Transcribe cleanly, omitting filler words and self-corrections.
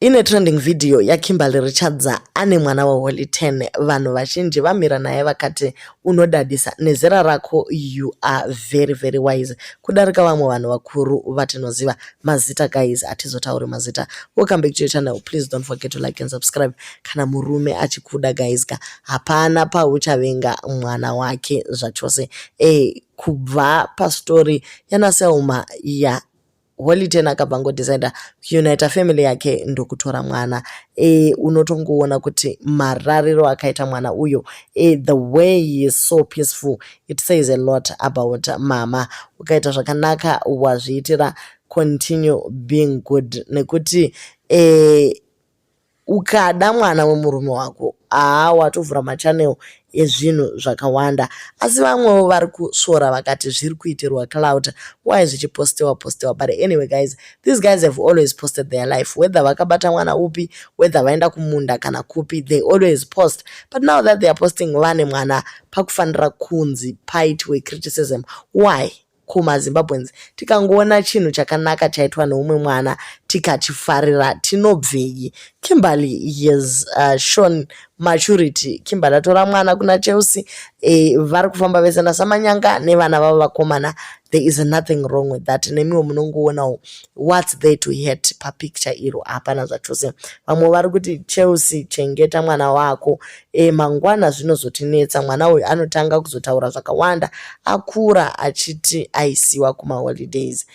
Ine trending video yaKimberly Richards ane mwana waHoly Ten. Vanhu vazhinji vamira naye vakati unodadisa nezera rako, you are very very wise kudarika vamwe vanhu vakuru vatinoziva. Mazita guys, hatizotauri mazita. Welcome back to your channel. Please don't forget to like and subscribe. Kana murume achikuda guys ka, hapana pauchavenga mwana wake zvachose. Kubva pastori yanaSelma ya Holy Ten, akabva angodecida kuunita family yake ndokutora mwana. Unotongoona kuti marariro akaita mwana uyo, the way he is so peaceful, it says a lot about mama. Ukaita zvakanaka wazviitira, continue being good, nekuti ukada mwana wemurume wako, haa, watovhura machannel ezvinhu zvakawanda. Asi vamwewo vari kusvora vakati zviri kuitirwa clout, why zvichipostewa postewa? But anyway guys, these guys have always posted their life, whether vakabata mwana upi, whether vaenda kumunda kana kupi, they always post. But now that they are posting vane mwana, pakufanira kunzi paitwe criticism. Why kumaZimbabweans tikangoona chinhu chakanaka chaitwa neumwe mwana tikachifarira, tinobvei? Kimberly has shown maturity. Kimberly atora mwana kuna Chelsea. Vari kufamba vese naSamanyanga nevana vavo vakomana. There is nothing wrong with that. Nemiwo munongoonawo, what's there to hate papicture iro? Hapana zvachose. Vamwe vari kuti, "Chelsea, chengeta mwana wako. Mangwana zvinozotinetsa. Mwana uyu anotanga kuzotaura zvakawanda akura achiti aisiwa kumaholidays."